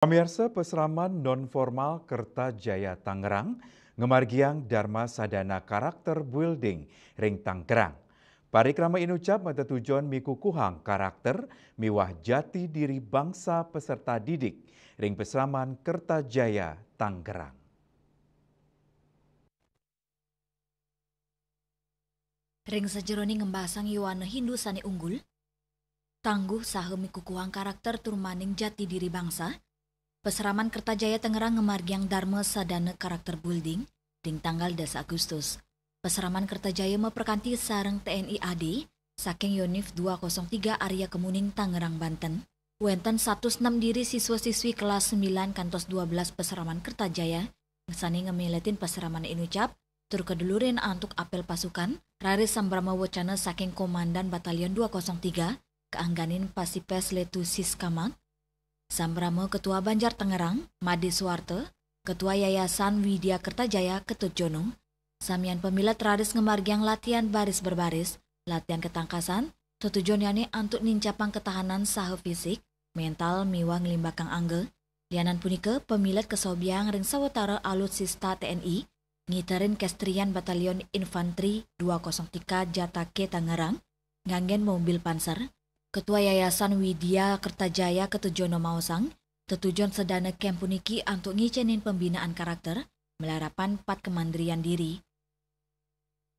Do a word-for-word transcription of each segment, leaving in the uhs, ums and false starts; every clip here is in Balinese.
Pamirsa, pesraman non formal Kertajaya Tangerang ngamargiang Dharma Sadana Karakter Building ring Tangerang. Parikrama inucap matetujon mikukuhang karakter miwah jati diri bangsa peserta didik ring pesraman Kertajaya Tangerang. Ring sajeroning ngembasang yowana Hindu sane unggul, tangguh saha mikukuhang karakter tur maning jati diri bangsa, Pesraman Kertajaya Tangerang ngamargiang Dharma Sadana Karakter Building ring tanggal dasa Agustus. Pesraman Kertajaya maprakanti sareng T N I A D saking Yonif dua kosong tiga Arya Kemuning, Tangerang, Banten. Wenten satus enam diri siswa-siswi kelas sembilan kantos dua belas Pesraman Kertajaya sane ngamiletin pesraman inucap tur kadulurin antuk apel pasukan, raris sambrama wacana saking Komandan Batalion dua kosong tiga, kaangganin Pasipes Letusis Kamat, sambrama Ketua Banjar Tangerang, Made Suwarta, Ketua Yayasan Widya Kertajaya Ketut Jono, samian pamilet raris ngamargiang latihan baris berbaris, latihan ketangkasan, tetujonyane antuk nincapang ketahanan saha fisik, mental miwah nglimbakang angga. Lianan punika, pamilet kasobiang ring sawatara alutsista T N I, ngiterin kestrian Batalion Infanteri dua kosong tiga Jatake Tangerang, nganggen mobil Panzer. Ketua Yayasan Widya Kertajaya Ketut Jono maosang, tetujon sedana kem puniki antuk ngicenin pembinaan karakter, malarapan pat kemandirian diri.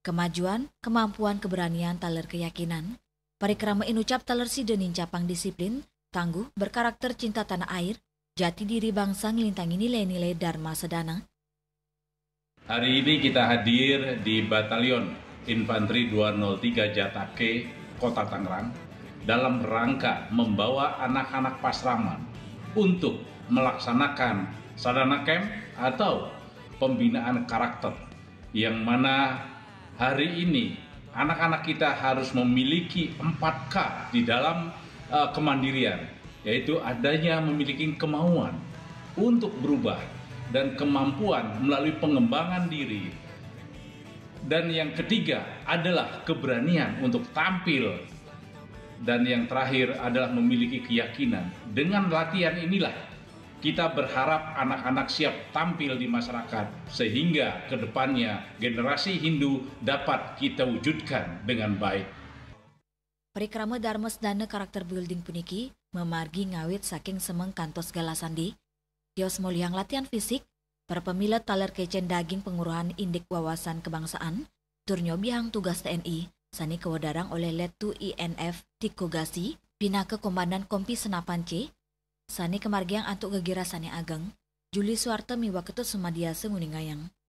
Kemajuan, kemampuan, keberanian, taler keyakinan. Parikrama inucap taler sida nincapang disiplin, tangguh, berkarakter cinta tanah air, jati diri bangsa nglintangin nilai-nilai Dharma Sadana. Hari ini kita hadir di Batalion Infanteri dua nol tiga Jatake, Kota Tangerang, dalam rangka membawa anak-anak Pasraman untuk melaksanakan Sadana Camp atau pembinaan karakter, yang mana hari ini anak-anak kita harus memiliki empat K di dalam, eh, kemandirian, yaitu adanya memiliki kemauan untuk berubah dan kemampuan melalui pengembangan diri. Dan yang ketiga adalah keberanian untuk tampil. Dan yang terakhir adalah memiliki keyakinan. Dengan latihan inilah kita berharap anak-anak siap tampil di masyarakat, sehingga ke depannya generasi Hindu dapat kita wujudkan dengan baik. Parikrama Dharma Sadana Karakter Building puniki mamargi ngawit saking semeng kantos galah sandi. Tios molihang latihan fisik, para pamilet taler kicen daging panguruhan indik wawasan kebangsaan, tur nyobihang tugas T N I, sane kawedarang olih Letu I N F Tiko Gasi, pinaka Komandan Kompi Senapan C, sane kamargiang antuk gegirah sane ageng. Juli Suwarta miwah Ketut Sumadiasa nguningayang.